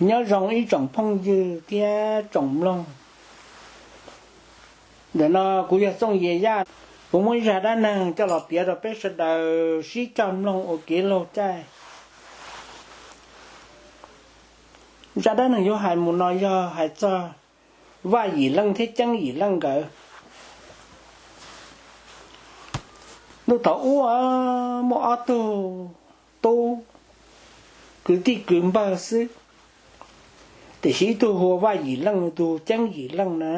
Nyob zoo ib tsoom phooj ywg thiab tsoom mloog. Ntawm no kuv yog Txooj Yias Yaj, kuv muab ib zaj dab neeg coj los piav rau peb sawv daws sib cog mloog ua kev laug caij. Zaj dab neeg yuav hais mus no yog hais txog Vaj Yim Leej thiab Ceeb Yim Leej nkawd. Ntuj thaum ub muaj ob tug tub kwv tij kwv npawg xwb, tiam sis ib tug hu ua Vaj Yim Leej, ib tug Ceeb Yim Leej na.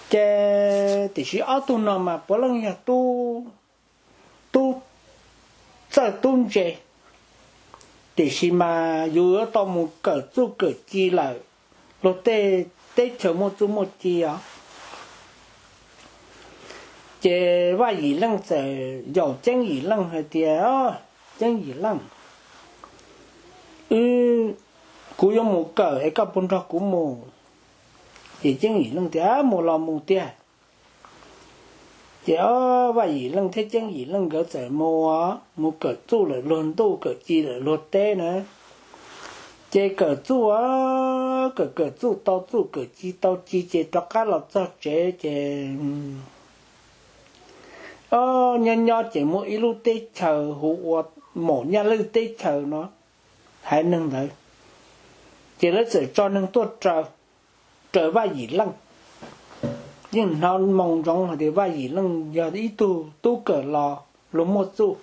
Ces tiam sis ob tug no mas puav leej yog tub, tub txawj tub ntse, tiam sis mas yus yuav tau mus kawm txuj kawm ci lawm luag tej teb chaws muaj txuj muaj ci os. Ces Vaj Yim Leej txawm yaum Ceeb Yim Leej hais tias, Ceeb Yim Leej, wb, kuv yuav mus kawm es koj puas nrog kuv mus? Ces Ceeb Yim Leej tias, Mus los mus tiag. Ces Vaj Yim Leej thiab Ceeb Yim Leej nkawd txawm mus, mus kawm txuj lawm luag ntuj, kawm ci lawm luag teb na. Ces kawm txuj, kawm kawm txuj tau txuj, kawm ci tau ci, ces rov qab los txog tsev ces nyob nyob ces muaj ib lub teb chaws hu ua Maum Nyaj Lwj teb chaws no, haiv neeg ntawd. Ces lawv txawm tso neeg tuaj raws, raws Vaj Yim Leej. Yeej hnov moo ntsoov hais tias Vaj Yim Leej yog ib tug tub kawm los luag muaj txuj.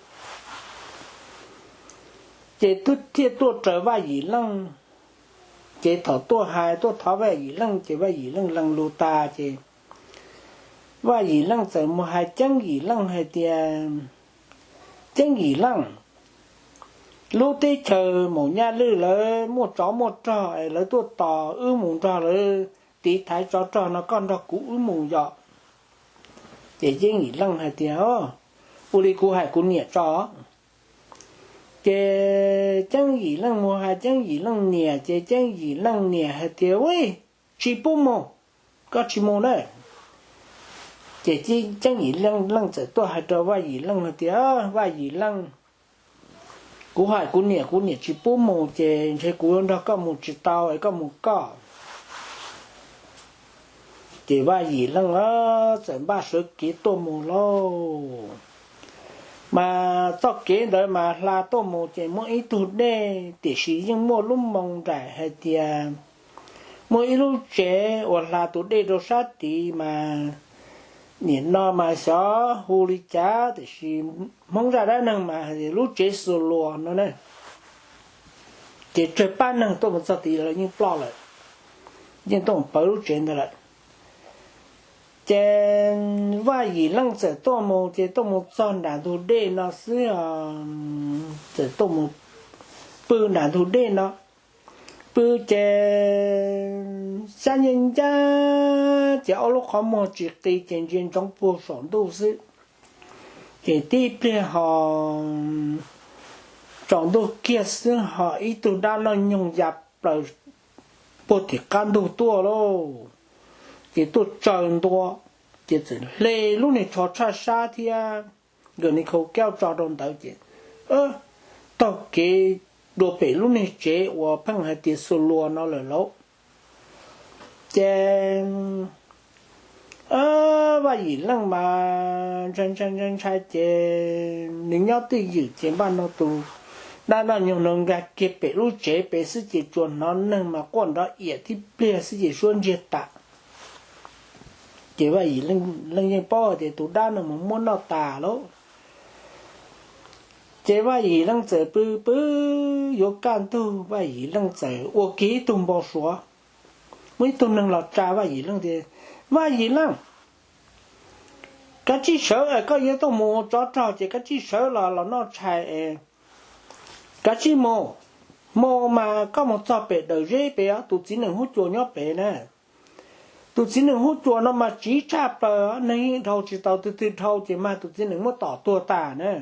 Ces twb thiaj tuaj raws Vaj Yim Leej. Ces thaum tuaj hais tuaj thov Vaj Yim Leej ces Vaj Yim Leej lees lus tas ces Vaj Yim Leej txawm mus hais Ceeb Yim Leej hais tias, Ceeb Yim Leej, lub teb chaws Maum Nyaj Lwj lawv muaj tsov muaj rog es lawv tuaj tos wb mus nrog lawv tiv thaiv tsov rog no, koj nrog kuv wb mus yom? Ces Ceeb Yim Leej hais tias, Ua li kuv hais kuv niam tso. Ces Ceeb Yim Leej mus hais Ceeb Yim Leej niam ces Ceeb Yim Leej niam hais tias, Ua, tsis pub mus, koj tsis mus na. Ces Ceeb Yim Leej txawm tuaj hais rau Vaj Yim Leej hais tias, Vaj Yim Leej, kuv hais kuv niam, kuv niam tsis pub mus ces ntshe kuv yuav nrog koj mus tsis tau es koj mus koj. Ces Vaj Yim Leej txawm npaj sawv kev tuaj mus lauj. Mas txoj kev ntawd mas hla tuaj mus ces muaj ib tug dej, tiam sis yeej muaj lub moo nraim hais tias muaj ib lub tsev uas hla tus dej rau sab tid mas nim no mas xyov hu li cas, tiam sis Hmoob zaj dab neeg mas lub tsev xus luas no na. Ces tsawg pab neeg tuaj mus txog tid lawv yeej ploj lawm, yeej tuaj mus pawv lub tsev ntawd lawm. Ces Vaj Yim Leej txawm tuaj mus, ces tuaj mus txog nram ntug dej no xwb, txawm tuaj mus pw nram ntug dej no. Pw ces xyab ncaj ncaj ces ob lub qhov muag tsis qis ces ntsia ntsoov puag saum ntuj xwb. Ces tib pliag ho tsaus ntuj kiag xwb ho ib tug dab noj nyoog ya plaws puag tim qab ntug tuaj lauj. Ces tuaj tsaws ntua, ces txawm hle lub niag tsho tshaj sab thiab nkawd niag khau kaub tso rau ntawd ces taug kev dua pem lub niag tsev uas pheej hais tias xus luas no lawm lauj. Ces Vaj Yim Leej mas ntshai ntshai ntshai ntshai ces nws nyob twj ywm ces npaj no tus dab noj nyoog no nkag kiag pem lub tsev pem xwb ces tsuas hnov neeg mas quaj nrov iam tib pliag xwb ces suab ntsiag tas. Ces Vaj Yim Leej yeej paub hais tias tus dab no mus muab noj tas lauj. Ces Vaj Yim Leej txawm pw pw yuav kaj ntug, Vaj Yim Leej txawm ua kiag ib tug npau suav. Muaj ib tug neeg los tsa Vaj Yim Leej tias, Vaj Yim Leej, kav tsij sawv es koj yuav tuaj mus tsov rog ces kav tsij sawv los los noj tshais es kav tsij mus. Mus mas koj mus txog pem daws zeb pem tus txiv nees huab cua nyob pem na. Tus txiv nees huab cua no mas tsiv tshaj plaws, neeg yeej dhau tsis tau, twg twg dhau ces mag tus txiv nees muab tom tuag tas na.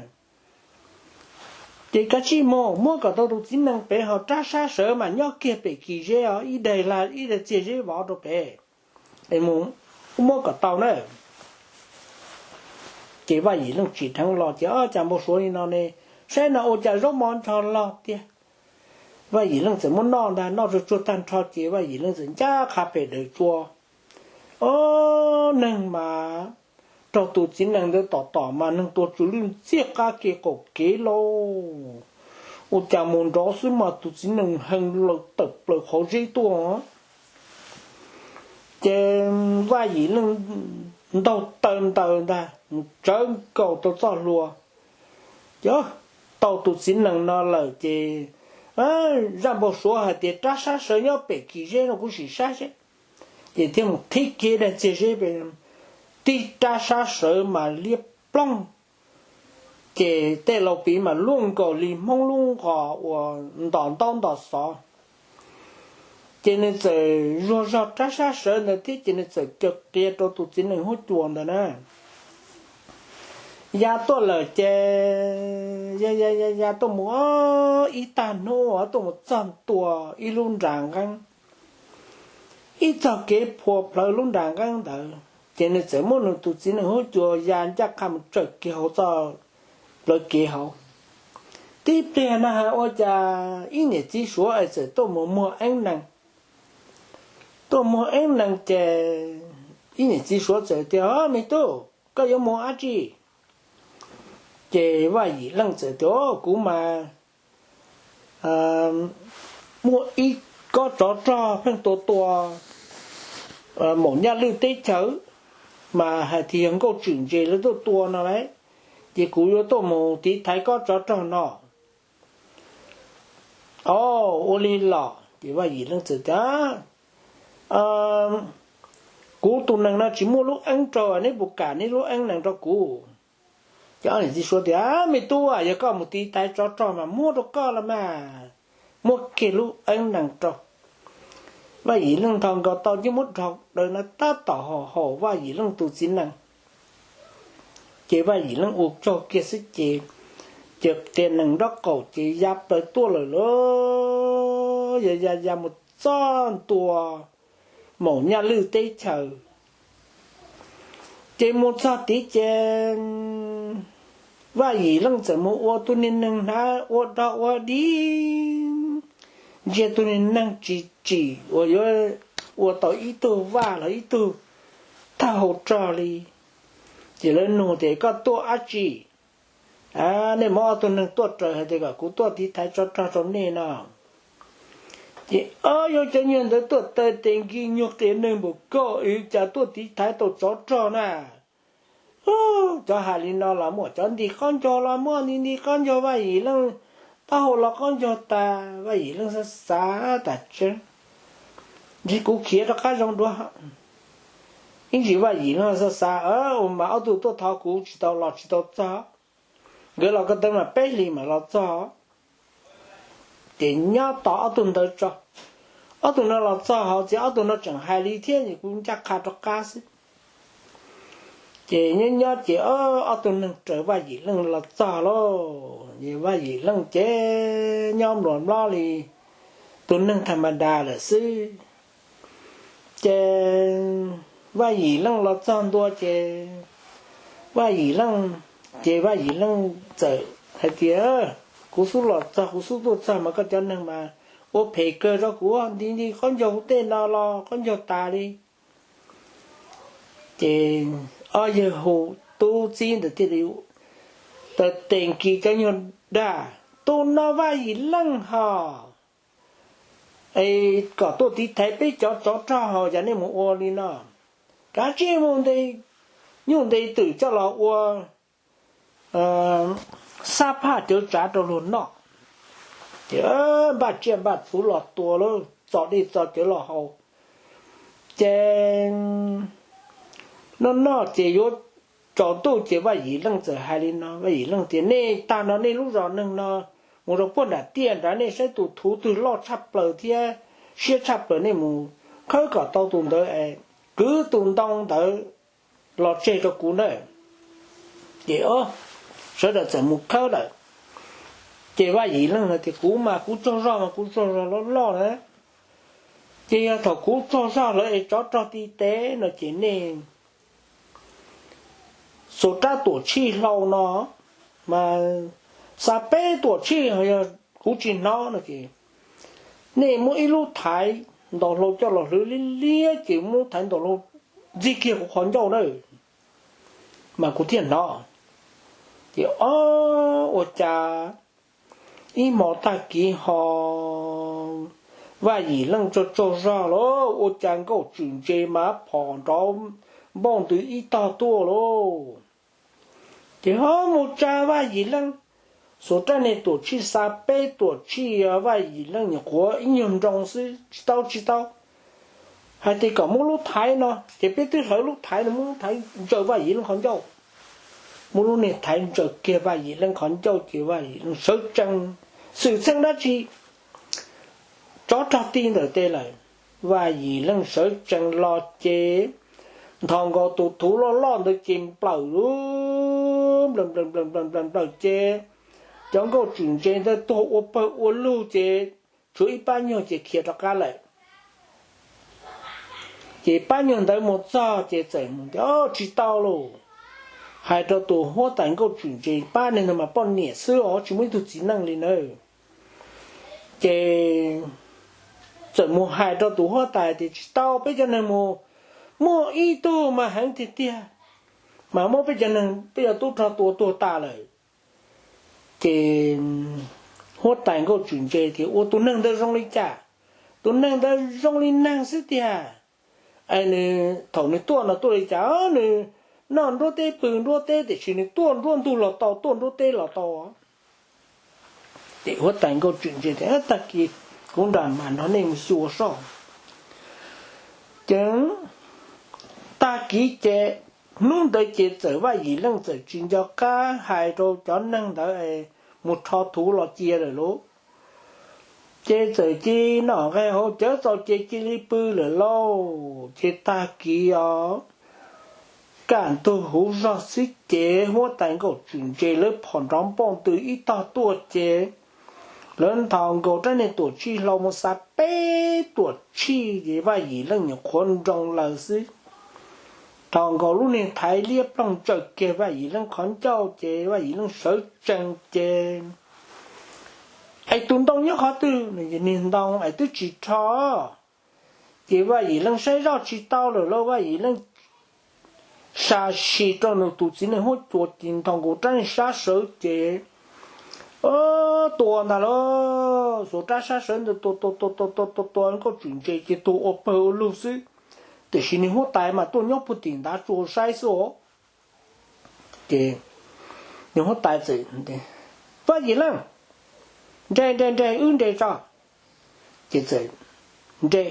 Ces kav tsij mus muab kom tau tus txiv nees pem ho rab sab sawv mas nyob kiag pem kis zeb os, ib daig ib daig txiag zeb vov rau pem es mus muab kom tau na. Ces Vaj Yim Leej tsim dheev los ces, Cas npau suav li no ne? Saib no ua cas zaub mov nrog log tiag. Vaj Yim Leej txawm muab noj ntag, noj tsuag tsuag tag nrho ces Vaj Yim Leej txawm ncaj qha pem daws tsua. Ob, neeg mas raug tus txiv nees ntawd tom tom mas neeg tuag tsw lwj ntxiag qab ke qaum kev lauj. Ua cas mus nrov xwb mas tus txiv nees hee laws tawm plaws qhov zeb tuaj. Ces Vaj Yim Leej ntaug taw ntaws ntag mus tsawv nkaus rau txoj hlua. Ces tau tus txiv nees no lawm ces zaj npau suav hais tias rab sab sawv nyob pem kis zeb no kuv sim saib seb. Ces thiaj mus qhib kiag daim txiag zeb pem, tib rab sab sawv mas liab ploog. Ces tej laus piv mas luaj nkaus li Hmoob lub nqos uas ntos ntaub ntos xov. Ces nws txawm zuag zog rab sab sawv ntawd thiab ces nws txawm caw qia rau tus txiv nees huab cua ntawd na. Ya tuaj lawm ces ya ya ya ya tuaj mus ib tag hnub tuaj mus txog ntua ib lub nras nqeeb, ib txog kev phua plhawv lub nras nqeeb ntawd ces nws txawm muab nws tus txiv nees huab cua ya ncaj qha mus tsawm kiag hauv txoj plawv kev hauv. Tib pliag na has ua cas ib niam txiv suav es txawm tuaj mus muag eeb nees. Tuaj muag eeb nees ces ib niam txiv suav txawm tias, Me tub, koj yuav mus dab tsi? Ces Vaj Yim Leej txawm tias, Kuv mas muaj ib kob tsov rog pheej tua tua maum nyaj lwj teb chaws, mas hais tias yog nkauj tswm ntses lawv tuaj tua no lauj, ces kuv yuav tuaj mus tiv thaiv kob tsov rog no. Au, ua li los? Ces Vaj Yim Leej txawm tias, Kuv tus nees no tsis muaj lub eeb rau, neb puas kam neb lub eeb nees rau kuv? Ces ob niam txiv suav tias, Me tub, yog koj mus tiv thaiv tsov rog mas muab rau koj los mas, muab kiag lub eeb nees rau. Vaj Yim Leej nthos nkaus tau ces muab rho daws no tab tom haum haum Vaj Yim Leej tus txiv nees. Ces Vaj Yim Leej ua tsaug kiag xwb ces, ces qia nees nraub qaum ces ya plaws tuaj lawm lauj. Ya ya ya mus txog ntua maum nyaj lwj teb chaws. Ces mus txog tid ces Vaj Yim Leej txawm mus ua tus niag neeg hnav ua dog ua dig, ntsia tus niag neeg tsis tsim uas yuav ua tau ib tug vaj los ib tug thawj hau rog li. Ces lawv nug tias, Koj tuaj dab tsi? Nej muab ob tug neeg tuaj raws hais tias kom kuv tuaj tiv thaiv tsov rog rau nej no. Ces ob, yog cov nyuag ntawd tuaj taw tes nkis nyuag qias neeg npaum koj es cas tuaj tiv thaiv tau tsov rog na? Cov hais li no los muaj, cov nti qaub ncaug los muaj, nti nti qaub ncaug Vaj Yim Leej, taub hau los qaub ncaug tas. Vaj Yim Leej xav xav tas, Tseeb, ntshe kuv khiav rov qab zoo dua. Ib ntsis Vaj Yim Leej xav xav, Ua mas ob tug tuaj thov kuv tsis tau los tsis tau txog, nkawd los ko taw mas peb hlis mam los txog. Ces nyob tos ob tug ntawd tso. Ob tug no los txog hauv txiv, ob tug no tseem hais li thiab es kuv ncaj qha rov qab xwb. Ces nyob nyob ces ob tug neeg raws Vaj Yim Leej los txog lauj. Ces Vaj Yim Leej ces nyob npluas nplob li tus neeg tham ma das lawm xwb. Ces Vaj Yim Leej los txog ntua ces Vaj Yim Leej, ces Vaj Yim Leej txawm hais tias, Kuv xub los txog, kuv xub tuaj txog mas koj cov neeg mas ua phem kawg rau kuv, nti nti qaub ncaug kuv tej no los qaub ncaug tas li. Ces ob yawg hu tub txib ntawd thiaj li taw tes nkis cov nyuag dag, Tus no Vaj Yim Leej ho, es kom tuaj tiv thaiv peb cov tsov rog ho, cas nej mus ua li no? Kav tsij mus ntes nyuj ntes twm coj los ua xab phaj cawv tsav rau luag noj. Ces npaj tsiaj npaj txhuv los tua lawm, txo dej txo cawv los haus. Ces noj noj ces yuav tsaus ntuj ces Vaj Yim Leej txawm hais li no, Vaj Yim Leej tias, Nej tag nrho nej lub zos neeg no mus rau puag nram tiaj nrad, nej saib tus thuv twg loj tshaj plaws thiab siab tshaj plaws nej mus khawb kom tau tus ntawd es kwv tus ntoo ntawd los tseg rau kuv na. Ces sawv daws txawm mus khawb lawm. Ces Vaj Yim Leej hais tias, Kuv mas kuv tsaug zog mas kuv tsaug zog loj loj na. Ces yog thaum kuv tsaug zog lawm es tsov rog ti teb no ces nej xuas rab tuam tshij hlau no mas xa peb tuam tshij, yog kuv tsis hnov no ces nej muab ib lub thaiv ntaus hlau coj los hlwv liab liab ces muab lub thaiv ntaus hlau ntxig kiag kuv qhov ncauj na, mas kuv thiaj hnov. Ces o, ua cas ib hmo tag kis ho Vaj Yim Leej tsaug tsaug zog lawm, ua cas Nkauj Tswm Ntse mas phom nrov npauj ntws ib tog tuaj lauj. Ces ho mus tsa Vaj Yim Leej, xuas rab niag tuam tshij xa peb tuam tshij, Vaj Yim Leej nyuam qhuav ib nyuag nroo xwb, tsis tau tsis tau. Hais tias kom muab lub thaiv no, ces peb twb hlawv lub thaiv no, muab lub thaiv ntsaws Vaj Yim Leej qhov ncauj. Muab lub niag thaiv ntsaws kiag Vaj Yim Leej qhov ncauj ces Vaj Yim Leej sawv tsees, xwm txheej dab tsi tsov rog ti ntawm tes lawm. Vaj Yim Leej sawv tsees los ces nthos nkaus tus thuv loj loj ntawd ces nplawm, nplawm nplawm nplawm nplawm nplawm ces cov Nkauj Tswm Ntse ntawd tuag ua pawg ua lug ces tshuav ib pab nyuag ces khiav rov qab lawm. Ces pab nyuag ntawd mus txog ces txawm mus tias, Tsis tau lauj. Hais rau tus huab tais Nkauj Tswm Ntse, pab neeg ntawd mas poj niam xwb os, tsis muaj ib tug txiv neej li na. Ces txawm mus hais rau tus huab tais tias, Tsis tau, peb cov neeg mus, muaj ib tug mas heev tiag tiag, mas muab peb cov neeg, peb cov tub rog tua tuag tas lawm. Ces huab tais Nkauj Tswm Ntse tias, Ua tus neeg ntawd zoo li cas? Tus neeg ntawd zoo li neeg xwb tiag. Es nws thaum nws tuaj no tuaj li cas? Nws noj nruab teb pw nruab teb, tiam sis nws tuaj nruab ntug los tau, tuaj nruab teb los tau. Ces huab tais Nkauj Tswm Ntse tias, Tag kis kuv nram mas nrog nej mus xyuas soj. Ces tag kis ces hnub ntawd ces txawm Vaj Yim Leej txawm tsis nco qab hais rau cov neeg ntawd es mus rho thuv los cia lawm lauj. Ces txawm cia li noj nqaij haus cawv txaus ces cia li pw lawm lauj. Ces tag kis os, kaj ntug huv zog xwb ces huab tais Nkauj Tswm Ntse lawv phom nrov npauj ntws ib tog tuaj ces lawv nthos nkaus rab niag tuam tshij hlau mus xa peb tuam tshij ces Vaj Yim Leej nyuam qhuav nroo laws xwb. Nthos nkaus lub niag thaiv liab ploog ntsaws kiag Vaj Yim Leej qhov ncauj ces Vaj Yim Leej sawv tsees ces, Es tus ntoo nyob qhov twg? Niag ntoo es twb tsis rho. Ces Vaj Yim Leej saib zoj tsis tau lawm lauj, Vaj Yim Leej sam sim rau nws tus txiv neej huab cua ces nthos nkaus rab niag sab sawv ces tua ntag lauj. Xuas rab sab sawv ntawd tua tua tua tua tua tua tua Nkauj Tswm Ntse ces tuag ua pawg ua lug xwb. Tiam sis niag huab tais mas tuaj nyob puag tim ntav tsua saib xwb os. Ces niag huab tais txawm, Vaj Yim Leej, nres nres nres wb nres tso. Ces txawm nres,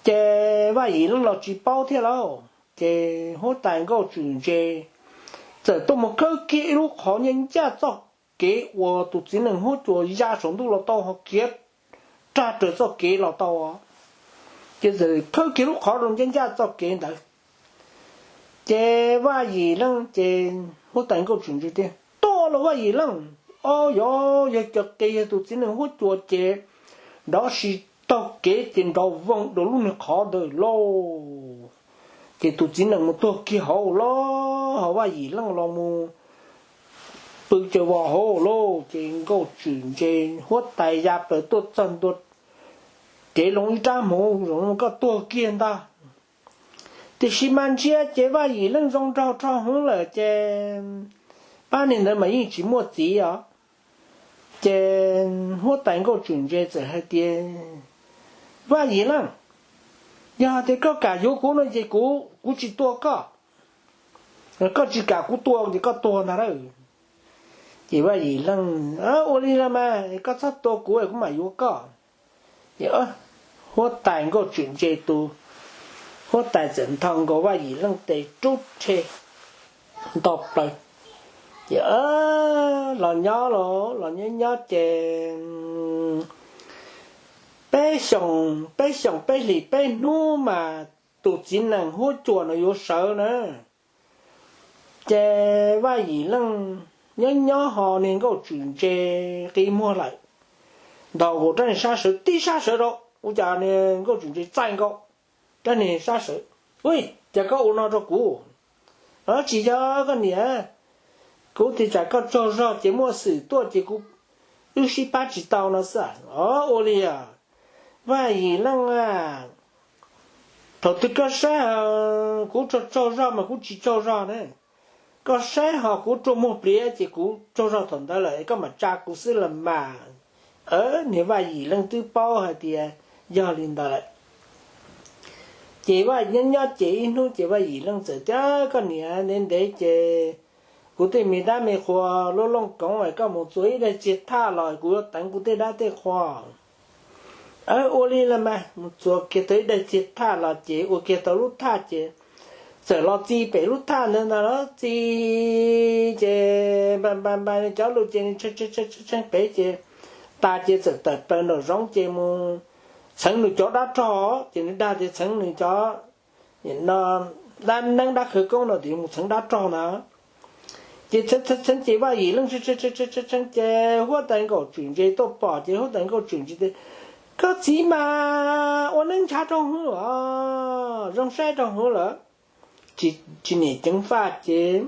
ces Vaj Yim Leej los tsis paub thiab lauj. Ces huab tais Nkauj Tswm Ntse txawm tuaj mus khawb kiag ib lub qhov ncaj ncaj txoj kev uas tus txiv neej huab cua ya saum ntuj los tau ho khiav rag raws txoj kev los tau. Ces txawm khawb kiag lub qhov rau ncaj ncaj txoj kev ntawd. Ces Vaj Yim Leej ces huab tais Nkauj Tswm Ntse tias, Tuaj lauj Vaj Yim Leej. Au yog, yog cov qis yog tus txiv neej huab cua ces nrov sis taug kev ces nrov voo rau lub niag qhov ntawd lauj. Ces tus txiv neej mus tuag kiag hauv lauj, ho Vaj Yim Leej los mus pw caws vos hauv lauj. Ces Nkauj Tswm Ntse huab tais ya plaws tuaj txog ntua kev loo ib rab hmuv, Zoo, koj tuag kiag ntag. Tiam sis mas ntsia ces Vaj Yim Leej zoo nraug rho hwv lawm ces pab neeg ntawd mas yeej tsis muaj txiv os. Ces huab tais Nkauj Tswm Ntse txawm hais tias, Vaj Yim Leej, yog tias koj kam yuav kuv no ces kuv, kuv tsis tua koj. Koj tsis kam kuv tua ces koj tuag ntag lauj. Ces Vaj Yim Leej, Ua li los mas koj txhob tua kuv es kuv mam yuav koj. Ces huab tais Nkauj Tswm Ntse tus huab tais txawm nthos nkaus Vaj Yim Leej tes rub rhe nto plaws. Ces los nyob los, los nyob nyob ces peb xyoos, peb xyoos peb hlis peb hnub mas tus txiv nees huab cua no yuav sawv na. Ces Vaj Yim Leej nyob nyob ho niag Nkauj Tswm Ntse qi muag lawm, ntaus nkaus rab niag sab sawv tib sab sawv rau, ua cas niag Nkauj Tswm Ntse txaij nkaus rab niag sab sawv. Ui, cas koj ua no rau kuv? Tsis yog koj niam, kuv tias tsam koj tsaug zog ces muaj xwm tuaj ces kuv twb sib pab tsis tau no xwb. Ua li os, Vaj Yim Leej a, thaum twg koj saib kuv tsaug tsaug zog mas kuv tsis tsaug zog na. Koj saib ho kuv rua muag pliav ces kuv tsaug zog thaum ntawd lawm, koj mam tsa kuv xwb los mas. Niag Vaj Yim Leej twb paub hais tias yog li ntawd lawm. Ces Vaj Yim nyob nyob ces ib hnub ces Vaj Yim Leej txawm tias, Koj niam, ntev ntev ces kuv tej me dab me qhua luaj looj koov es koj mus txua ib daim txiag thaj los kuv yuav teev kuv tej dab tej qhua. Ua li los mas mus txua kiag tau ib daim txiag thaj los ces ua kiag tau lub thaj ces txawm los txi pem lub thaj ntawd ntag los txi ces npa npa npa cov lus ces nws tshee tshee pem ces tas ces txawm tawm plaws nraum zoov ces mus txheev nws cov dab rog ces nws dag tias txheev nws cov dab neeb dab khawv koob no tias mus txheev dab rog ntag. Ces txheev txheev ces Vaj Yim Leej tshee ces huab tais Nkauj Tswm Ntse tuaj pom ces huab tais Nkauj Tswm Ntse tias, Koj txiv mas ua neeb ntshav rau hwv os, zoo saib rau hwv lawm. Tsis niam ceev faj ces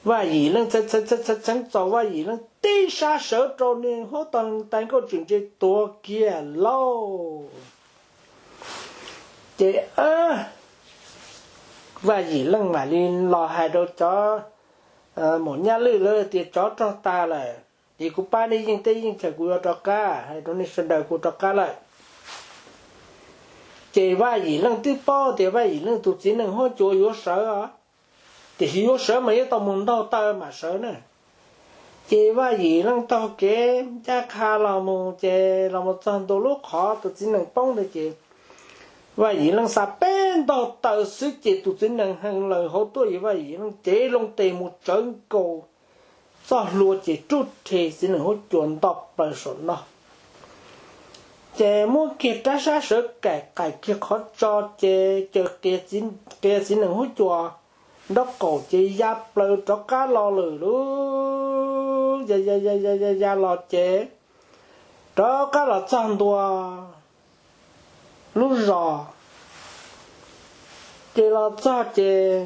Vaj Yim Leej txheev txheev txheev txheev txaus Vaj Yim Leej tib sab sawv rau nws huab tais Nkauj Tswm Ntse tuag kiag lauj. Ces Vaj Yim Leej mam li los hais rau cov maum nyaj lwj lawv tias, Tsov rog tas lawm, ces kuv pab nej yeej teb yeej chaw, kuv yuav rov qab, hais rau nej sawv daws kuv rov qab lawm. Ces Vaj Yim Leej twb paub tias Vaj Yim Leej tus txiv nees huab cua yuav sawv os, tiam sis yuav sawv mas yuav tau mus ntaug taw mam sawv na. Ces Vaj Yim Leej taug kev ncaj qha los mus ces los mus txog ntua lub qhov tus txiv nees poob ntawd ces Vaj Yim Leej xa peb ntaug taw xwb ces tus txiv nees heev lawm hauv tuaj, Vaj Yim Leej cev loo tes mus tsawv nkaus txoj hlua ces rub rhe txiv nees huab cua nto plaws saum no. Ces muab kiag rab sab sawv kaim qaim kiag qhov tso ces caws qia txiv nees huab cua nraub qaum ces ya plaws rov qab los lawm lauj. Ya ya ya ya ya los ces rov qab los txog ntua lub zos. Ces los txog ces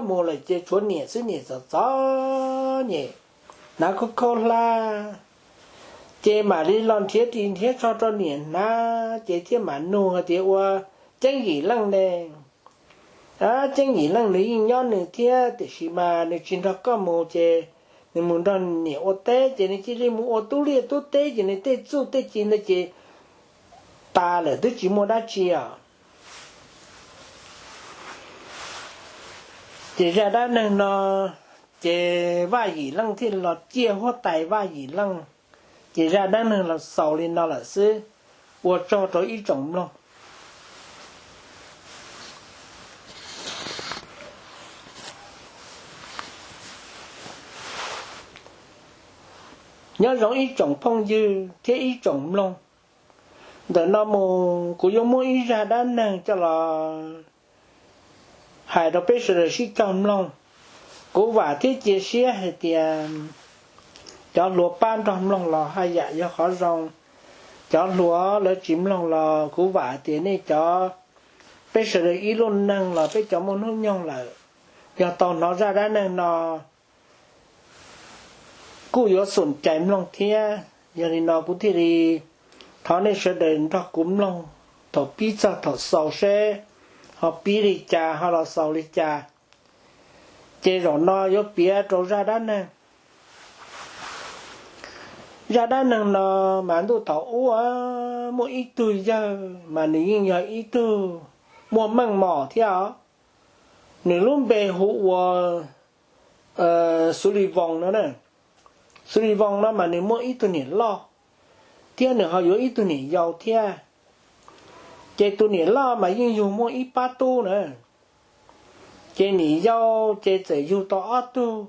mus lawm ces tshuav niam xwb, niam txom txom nyem, hnav khaub khaub hlab. Ces mam li los nrhiav ris nrhiav tsho rau niam hnav ces thiaj mam nug hais tias, Ua Ceeb Yim Leej ne? Ceeb Yim Leej nws yeej nyob nws thiab tiam sis mas nws tsis nrog koj mus ces nws mus nrog niam ua teb ces nws cia li mus ua tub liaj tub teb ces nws tej txuj tej ci ntawd ces tas lawm twb tsis muaj dab tsi os. Ces zaj dab neeg no ces Vaj Yim Leej thiaj los ciaj huab tais Vaj Yim Leej. Ces zaj dab neeg los xaus li no lawm xwb. Ua tsaug rau ib tsoom mloog. Nyob zoo ib tsoom phooj ywg thiab ib tsoom mloog. Ntawm no mus kuv yuav muab ib zaj dab neeg coj los hais rau peb sawv daws sib cog mloog. Kuv vam thiab cia siab hais tias cov hluas pab nrog mloog los haj yam yog qhov zoo. Cov hluas lawv tsis mloog los kuv vam hais tias nej cov, peb sawv daws ib lub neej los peb cov muaj hnub nyoog lawm, yog tau hnov zaj dab neeg no kuj yuav xum cai mloog thiab. Yog li no kuv thiaj li thov nej sawv daws nrog kuv mloog thaum pib txog thaum xaus seb ho pib li cas ho los xaus li cas. Ces zaum no yuav piav rau zaj dab neeg. Zaj dab neeg no mas ntuj thaum ub muaj ib tug yawg mas nws yeej yog ib tug muaj meej mom thiab os. Nws lub npe hu ua Xus Lis Voos no. Xus Lis Voos no mas nws muaj ib tug niam loj thiab nws ho yuav ib tug niam yau thiab. Ces tus niam loj mas yeej yug muaj ib pab tub na. Ces niam yau ces txawm yug tau ob tug.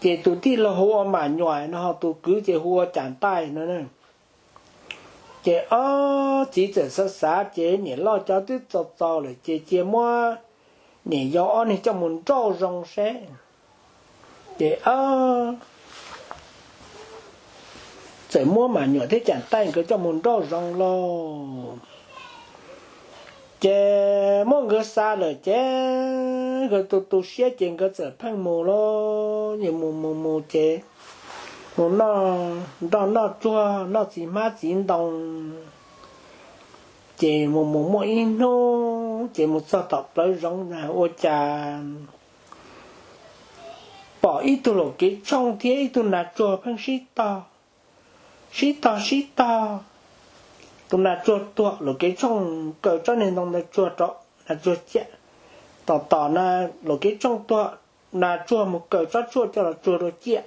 Ces tus tij laug hu ua Mam Nyuam no ho tus kwv ces hu ua Cas Ntaij no. Ces ob txiv txawm xav xav ces niam loj cov twb txaus txaus lawm ces cia muab niam yau ob niag coj mus nrauj zoo seb. Ces txawm muab Mam Nyuam thiab Cas Ntaij nkawd coj mus nrauj zoo lauj. Ces muab nkawd xa lawm ces nkawd tu tu siab ces nkawd txawm pheej mus lauj. Mus mus mus ces mus noj nroj noj tsuag noj txiv hmab txiv ntoo. Ces mus mus muaj ib hnub ces mus txog tom plawv zoov na ua cas pom ib tug laum kev tshooj thiab ib tug nas tsuag pheej sib tog, sib tog sib tog. Tus nas tsuag tuag, laum kev tshooj kaw tsob niag ntoo ntawd tsuag rau nas tsuag ciaj. Tom tom na, laum kev tshooj tuag, nas tsuag mus kaw tsob tshuaj coj los tsuag rau ciaj.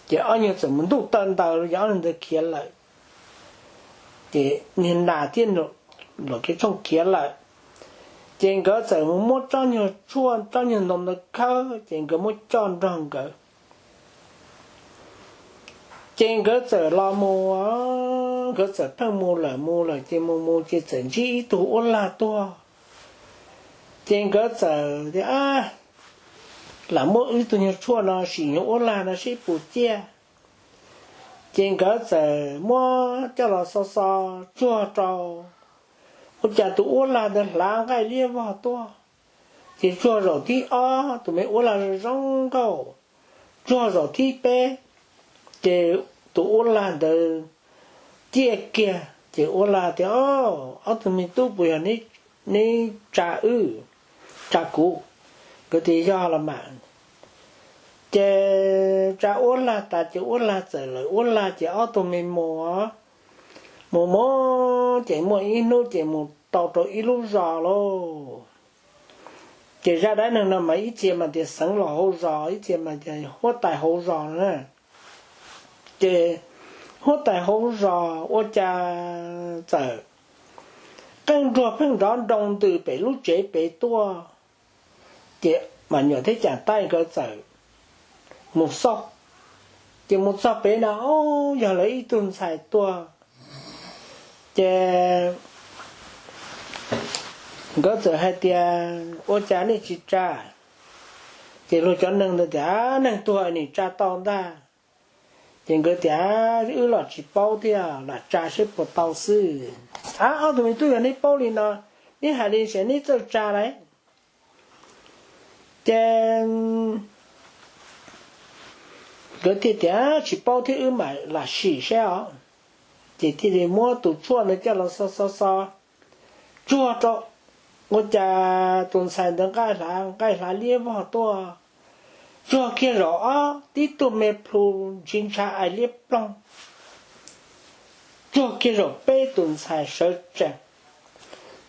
Ces ob nyuag txawm mus ntuj taw ntaws los yog ob nyuag ntawd khiav lawm. Ces niag nas thiab laum kev tshooj khiav lawm. Ces nkawd txawm mus muab tsob nyuag tshuaj tsob nyuag ntoo ntawd khawb ces nkawd muab coj nrog nkawd. Ces nkawd txawm los mus, nkawd txawm pheej mus lawm mus lawm ces mus mus ces txawm ntsib ib tug uab lag tuag. Ces nkawd txawm tias, lam muab wb tug nyuag tshuaj no sim nyuag uab lag no seb puas ciaj. Ces nkawd txawm muab coj los xo xo tsuag rau, ua cas tus uab lag ntawd hlav nqaij liab vog tuaj. Ces tsuag zaum thib ob, tus me uab lag zoo zoo nkauj. Tsuag zaum thib peb, ces tus uab lag ntawd ciaj kiag ces uab lag tias, ob tug me tub, puas yog neb tsa wb, tsa kuv? Nkawd tias yog los mas. Ces tsa uab lag tas ces uab lag txawm lawm uab lag ces ob tug me mus, mus mus ces muaj ib hnub ces mus tau rau ib lub zos lauj. Ces zaj dab neeg no mas ib txhia mas tias xeev laus hauv zos, ib txhia mas tias huab tais hauv zos na. Ces huab tais hauv zos ua cas txawm qeej nruas pheej nrov nroo ntws pem lub tsev pem tuaj. Ces Mas Nyuam thiab Cas Taij nkawd txawm mus xauj. Ces mus txog pem na, o, yog lawv ib tug ntxhais tuag. Ces nkawd txawm hais tias, ua cas nej tsis tsa? Ces luag cov neeg ntawd tias, neeg tuag nim tsa tau ntag. Ces nkawd tias, wb los tsis paub thiab, lam tsa seb puas tau xwb. A, ob tug me tub, yog neb paub li no, neb hais li ces neb txawj tsa lauj. Ces nkawd thiaj tias, tsis paub thiab, wb mam lam sim seb os. Ces thiaj li muab tus tshuaj ntawd coj los xo xo xo tsuag rau, ua cas tus ntxhais ntawd nqaij hlav, nqaij hlav liab vog tuaj. Tsuag kiag zaum ob, tib tug me plhu ntshis ntsha ais liab ploog. Tsuag kiag zaum peb, tus ntxhais sawv tsees.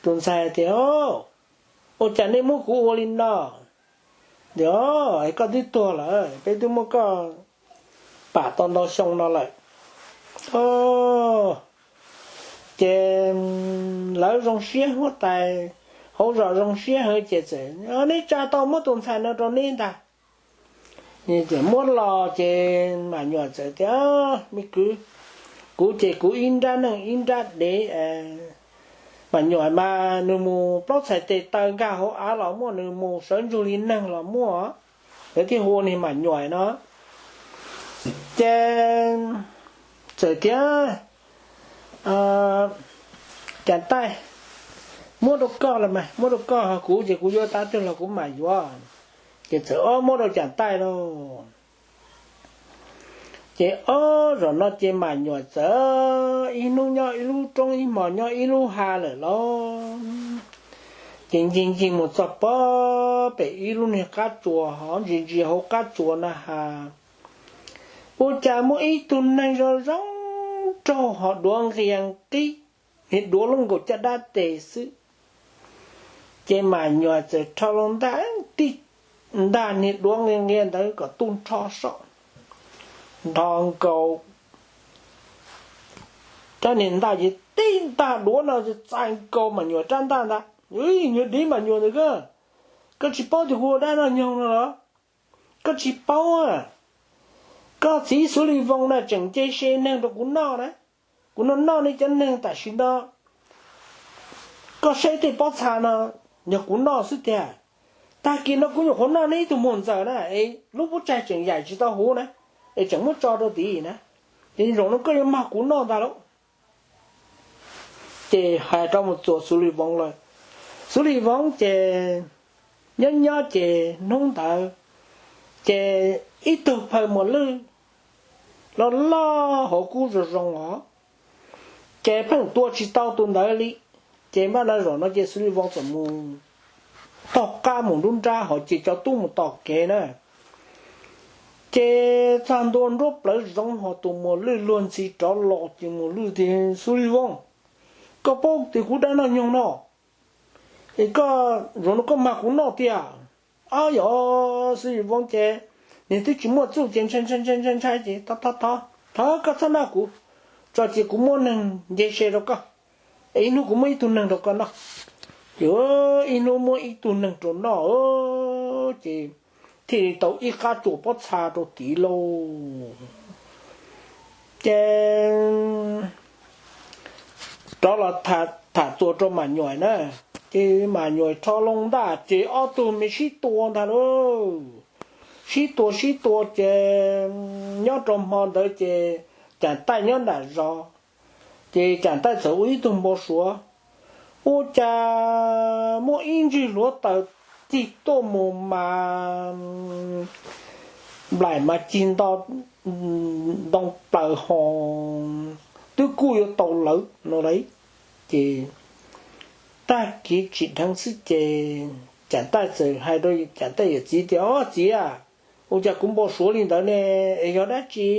Tus ntxhais tias, ua cas nej muab kuv ua li no? Tias, koj twb tuag lawm, peb twb muab koj pam tau ntau xyoo no lawm. Ces lawv zoo siab, huab tais hauv zos zoo siab heev ces txawm, neb tsa tau, muab tus ntxhais no rau neb ntag. Muab los ces Mas Nyuam txawm tias, me kwv, kuv ces kuv ib nrab neeg ib nrab dev. Mas Nyuam mas nws mus plaub txhais tes taw nkag hauv av los muaj, nws mus sawv ntsug li neeg los muaj. Lawv thiaj hu ua niag Mas Nyuam no. Ces txawm tias, Cas Taij, muab rau koj los mas, muab rau koj, ho kuv ces kuv yuav tav twg los kuv mam yuav. Ces txawm ob muab rau Cas Taij lauj. Ces ob zaum no ces Mas Nyuam txawm ib hnub nyob ib lub roob, ib hmos nyob ib lub hav lawm lauj. Ces ncig ncig mus txog pem ib lub niag qab tsuas, ho ntsia ntsia hauv qab tsuas na has, ua cas muaj ib tug neeg zoo zoo nraug ho duav nqia nqib, niag duav lub nkaus caj dab tes xwb. Ces Mas Nyuam txawm rho loo ntaj, tib ntaj niag duav nqia nqia ntawd kom tu nrho so, nrho nkaus rab niag ntaj ces tib ntaj duav no txais nkaus Mas Nyuam rab ntaj ntag. Nyuag div Mas Nyuam ntawd, koj tsis paub tias kuv ua dab noj nyoog no los? Koj tsis paub, koj txiv Xus Lis Voos na tseem nce se neeg rau kuv noj na. Kuv noj noj nej cov neeg tam sim no, koj saib tej pob txha no yog kuv noj xwb tiag. Tag kis no kuv nyuam qhuav noj nej ib tug muag ntxawm na, es lub pob tsaig tseem yaim tsis tau huv na, es tseem muab tso rau tid na, ces zaum no koj yuav mag kuv noj ntag lauj. Ces hais rau mus txuas Xus Lis Voos lawm. Xus Lis Voos ces nyob nyob ces hnub ntawd ces ib tug phaw muas lwj loj loj hauv kub zoo zoo os. Ces pheej tua tsis tau tus ntawd li. Ces npaj no zaum no ces xib hwb Voob txawm mus taug qab mus nruab nrab hos ces cov tub mus tom kev na. Ces txog ntua nruab plawv zoov hos tus muas lwj luag ntxhi rov los ces muas lwj tias, Xib hwb Voob, koj paub tias kuv dab noj nyoog no, es koj zaum no koj mag kuv noj tiag. Ob yog xib hwb Voob ces nws twb tsis muaj txuj ces ntshai ntshai ntshai ntshai ces thov thov thov thov koj txhob noj kuv, tso cia kuv muab neeg nce se rau koj, ib hnub kuv muab ib tug neeg rau koj noj. Ces ib hnub muab ib tug neeg rau noj ces thiaj li tau ib qab tsuas pob txha rau tid lauj. Ces rov los tham txuas rau Mas Nyuam na, ces Mas Nyuam rho loo ntaj ces ob tug me sib tua ntag lauj. Sib tua sib tua ces nyob rau hmo ntawd ces Cas Taij nyob nram zos, ces Cas Taij txawm ua ib tug npau suav, ua cas muaj ib ntsig hluav taws cig tuaj mus mas nplaim mas cig nto ntoo plaws hos twb kuj yuav tau lawv no lauj. Ces tag kis tsim dheev xwb ces Cas Taij txawm hais rau Cas Taij yawm txiv tias, Ob txiv a, ua cas kuv npau suav li ntawd ne, es yog dab tsi?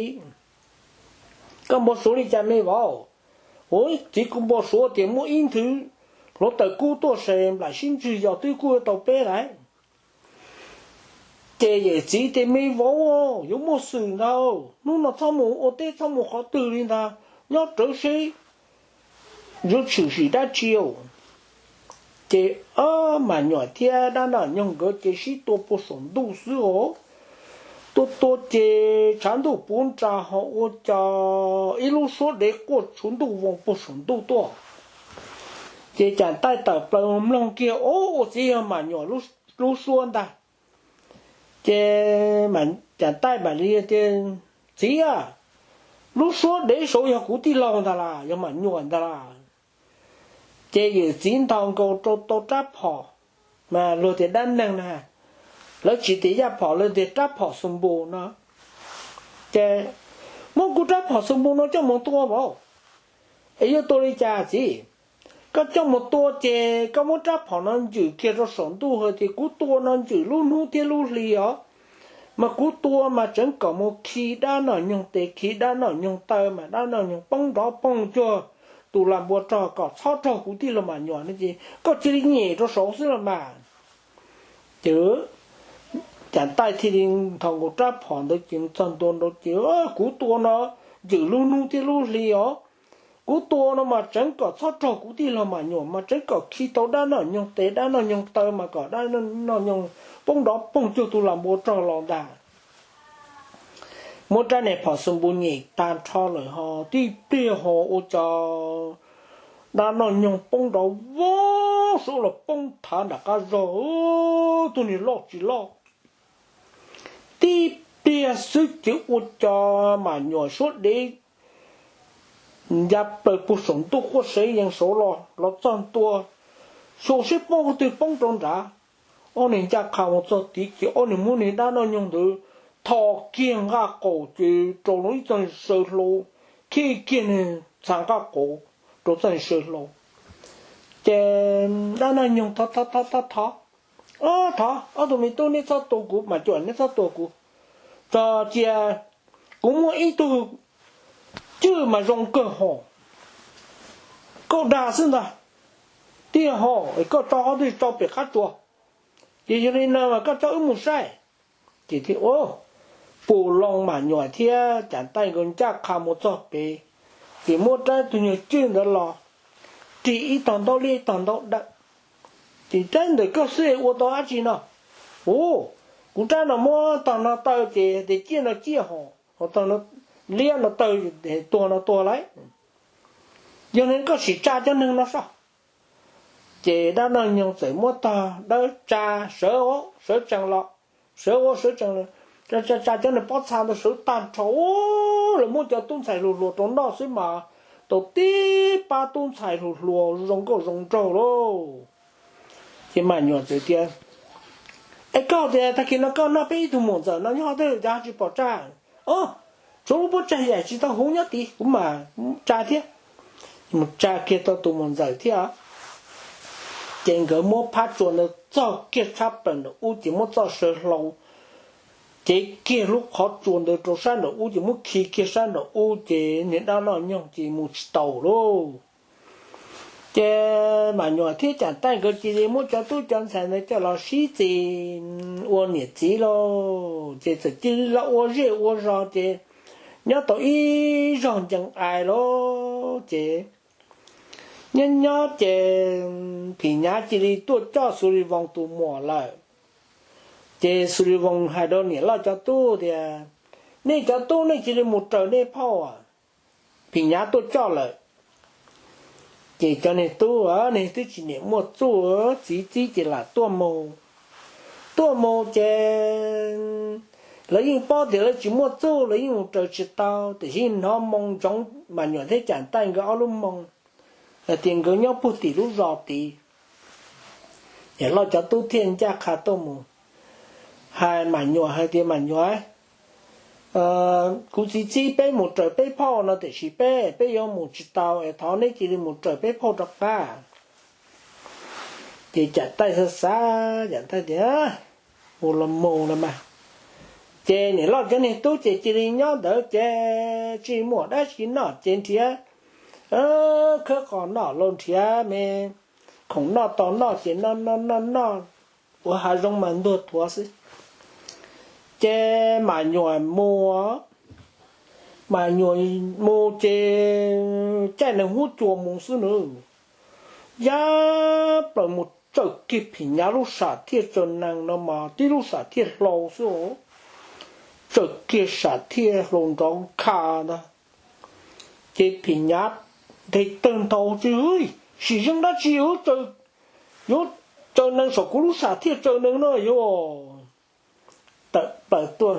Koj npau suav li cas me vauv? Ua txiv, kuv npau suav tias muaj ib nthwv hluav taws kub tuaj ces nplaim sib ntsig yos twb kuj yuav tau peb lauj. Ces yawm txiv tias, Me vauv, yuav muaj xwm ntag, hnub no txhob mus ua teb txhob mus qhov twg li ntag, nyob rawv seb yuav tshwm sim dab tsi. Ces Mas Nyuam thiab dab noj nyoog nkawd ces sib tua puag saum ntuj xwb os. Tua tua ces tshav ntuj puv nras ho ua cas ib lub suab dev quaj tshuv ntuj voos puag saum ntuj tuaj. Ces Cas Taij tawm plaws mloog kiag, Ub, ua txiv yog Mas Nyuam lub suab ntag. Ces Cas Taij mam li tias, Txiv a, lub suab dev saud yog kuv tij laug ntag las, yog Mas Nyuam ntag las. Ces yawm txiv ntaus nkaus rau tau rab phom, mas luag tias dab neeg na, lawv tsis tias yaj phom, lawv tias rab phom xu npus no. Ces muab kuv rab phom xu npus no coj mus tua vauv. Es yuav tua li cas txiv? Koj coj mus tua ces koj muab rab phom no ntswm kiag rau saum ntuj hais tias kuv tua no ntswm lub hnub thiab lub hli os, mas kuv tua mas tseev kom mus khi dab noj nyoog tes khi dab noj nyoog taw mas dab noj nyoog poob nrov poog cuag tus lam npua rog kom txhob raug kuv tij laug Mas Nyuam no ces koj cia li nyem rau saud xwb los mas. Ces Cas Taij thiaj li ntaus nkaus rab phom ntawd ces txog ntua nrad ces, Kuv tua no ntswm lub hnub thiab lub hli os. Kuv tua no mas tseev kom txhob raug kuv tij laug Mas Nyuam, mas tseev kom khi tau dab noj nyoog tes dab noj nyoog taw mas kom dab noj nyoog poob nrov poog cuag tus lam npua rog los ntag. Muab rab niag phom xu npus nyem tag nrho lawm ho tib pliag ho ua cas dab noj nyoog poob nrov vog suab los poob thav nram qab zog, tug niag loj tsis loj. Tib pliag xwb ces ua cas Mas Nyuam suab dev ncav plaws puag saum ntuj quaj sev yees saud los, los txog ntua, xyuas seb poob qhov twg poob rau nrad. Ob niag ncaj qha mus txog tid ces ob niag muab niag dab noj nyoog ntawd tho kiag nqaj qaum ces rau lub ib txoj saw hlau, khij kiag niag txha nqaj qaum rau txoj saw hlau. Ces dab noj nyoog thov thov thov thov, Ob, thov ob tug me tub, neb txhob tua kuv, Mas Nyuam, neb txhob tua kuv. Tso cia kuv muab ib tug cwj mas zoo kawg hos, koj dag xwb ntag. Tiag hos, koj tso qhov twg tso pem qab tsuas, ces yog li no mas koj coj wb mus saib. Ces thiaj ua pum loo Mas Nyuam thiab Cas Taij nkawd ncaj qha mus txog pem, ces muab rab tug nyuag cwj ntawd los rig ib tog ntaub liab ib tog ntaub dawb. Ces rab ntawm koj xwb ua tau dab tsi no? Ub, kuv rab no muab tog no taw ces tias ciaj no ciaj hos, tog liab no taw tuag no tuag lauj. Yog li koj sim tsa cov neeg no soj. Ces dab noj nyoog txawm muab tog dawb tsa, sawv, sawv tsees los, sawv ua sawv tsees, tsa tsa cov neeg pob txha ntawd sawv tag nrho, lawv muab cov tub ntxhais hluas hluas rau noj xwb mas tau tib pab tub ntxhais hluas hluas zoo nkauj zoo nraug lauj. Ces Mas Nyuam txawm tias, Es koj tias tag kis no koj noj peb ib tug muam ntxawm no nyob qhov twg, cas tsis pom tsa? Os, Tsuav lub pob tsaig yaim tsis tau huv nyob tid, kuv mam tsa thiab. Mus tsa kiag tau tus muam ntxawm thiab. Ces nkawd muab phab tsua ntawd txog kiag tshab plaws nraum ub ces muab txoj saw hlau, cev kiag lub qhov tsua ntawd rau sab nraum ub ces muab khi kiag sab nraum ub ces niag dab noj nyoog ces mus tsis tau lauj. Ces Mam Nyuam thiab Cam Taij nkawd cia li muab cov tub cov ntxhais ntawd coj los sib txis ua niam txiv lauj. Ces txawm cia li los ua zej ua zos ces nyob tau ib zaug ncees ais lauj. Ces nyob nyob ces Phim Nyav cia li tuaj coj Xu Li Voos tus muam lawm. Ces Xu Li Voos hais rau niam loj cov tub tias, nej cov tub nej cia li mus raws nej phauj, Phim Nyav tuaj coj lawm. Ces cov niag tub, niag twb tsis niam muaj txuj, txiv txib ces lam tuaj mus. Tuaj mus ces lawv yeej paub tias lawv tsis muaj txuj, lawv yeej mus raws tsis tau, tiam sis hnov moo ntsoov Mam Nyuam thiab Cam Taij nkawd ob lub moo hais tias nkawd nyob puag tim lub zos tid. Ces loj cov tub thiaj ncaj qha tuaj mus hais Mam Nyuam hais tias, Mam Nyuam, kuv txiv txib peb mus raws peb phauj no tiam sis peb, peb yuav mus tsis tau es thov neb cia li mus raws peb phauj rov qab. Ces Cam Taij xav xav, Cam Taij tias, mus los mus los mas. Ces niam loj cov niag tub ces cia li nyob ntawd ces tsis muaj dab tsi noj ces nrhiav khawb qos noj los nrhiav me khoom noj tau noj ces noj noj noj noj ua hav zoov mas ntuag thuav xwb. Ces Mam Nyuam mus, Mam Nyuam mus ces caij nees huab cua mus xwb nws. Yab plaws mus tsaws kiag Phim Nyav lub sam thiaj tsaws nees no mas tib lub sam thiaj hlau xwb. Tsaws kiag sam thiaj hlau nrov kha ntag. Ces Phim Nyav nte tawg ntaus tsis, sim zeej dab tsi yuav tsaws nees saum kuv lub sam thiaj tsaws nees no yuav tawm plaws tuaj.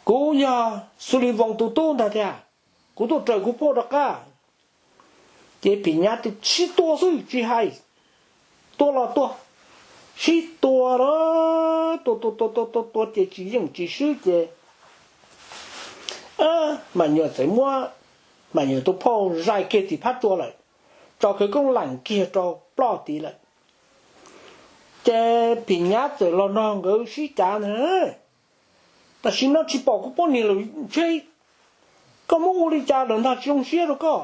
Kuv yog Xu Li Voos tus tub ntag tiag, kuv tuaj raws kuv phauj rov qab. Ces Phim Nyav tias sib tua xwb tsis hais, tua los tua, sib tua los tua tua tua tua tua tua ces tsis yeej tsis swb ces Mam Nyuam txawm muab Mam Nyuam tus phauj zais kiag tim phab tsua lawm, tso khawv koob lees kiag rau ploj tid lawm. Ces Phim Nyav txawm los nrog nkawd sib cav ntag, tam sim no tsis pom kuv poj niam lawm ntshe koj muab ua li cas lawm ntag tsis zoo siab rau koj.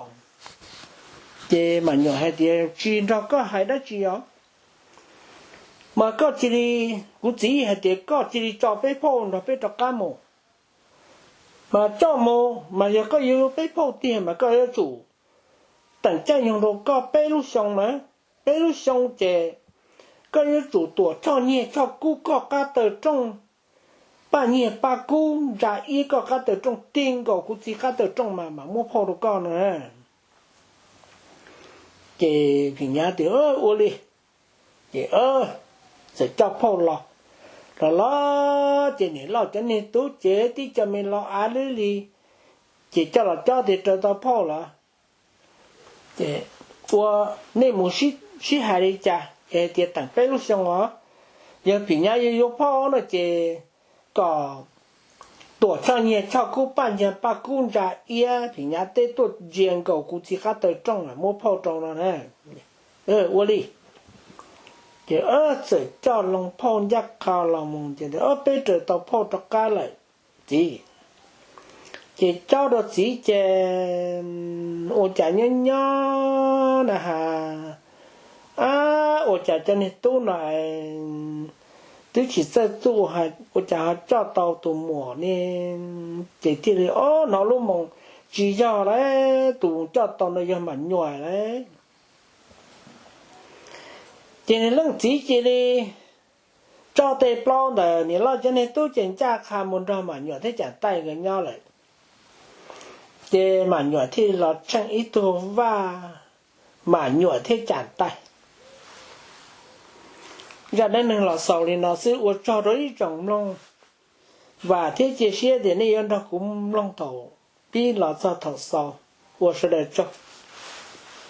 Ces Mam Nyuam hais tias tsis nrog koj hais dab tsi os, mas koj cia li, kuv txiv hais tias koj cia li tso peb phauj nrog peb rov qab mus. Mas coj mus mas yog koj yuav peb phauj tiag mas koj yuav tsum teem caij nyoog rau koj peb lub xyoo na, peb lub xyoo ces koj yuav tsum tuam choj nyiag choj kub koj qab taw rooj, paj nyiag paj kub ntsa iab koj qab taw rooj ti nkaus kuv txiv qab taw rooj mas mam muab phauj rau koj no. Ces Phim Nyav tias ua li. Ces txawm coj phauj los, los los ces niam loj cov niag tub ces tib co me los av lwb li, ces coj los cob tias raws tau phauj lawm. Ces ua, nej mus sib hais li cas es tias teem peb lub xyoo os, yog Phim Nyav yuav yuav phauj no ces kom tuam choj nyiag choj kub paj nyiag paj kub ntsa iab Phim Nyav teb tuaj ntsia nkaus kuv txiv qab taw rooj muab phauj rau no na. Ua li. Ces txawm coj loo phauj ncaj qha los mus ces peb raws tau phauj rov qab lawm txiv. Ces cob rau txiv ces ua cas nyob nyob na has, ab, ua cas cov niag tub no twb tsis txawj txuj ua cas ho coj tau tus muam ne. Ces thiaj li ob hnov lub moo tsis yog lawm, tus coj tau no yog Mam Nyuam lawm. Ces niag leej txiv cia li tso tes plaub ntawm niam loj cov niag tub ces ncaj qha mus nrog Mam Nyuam thiab Cam Taij nkawd nyob lawm. Ces Mam Nyuam thiaj los tsheej ib tug vaj, Mam Nyuam thiab Cam Taij. Zaj dab neeg los xaus li no xwb, ua tsaug rau ib tsoom mloog. Vam thiab cia siab tias nej yuav nrog kuv mloog thaum pib los txog thaum xaus. Ua sawv daws tsaug.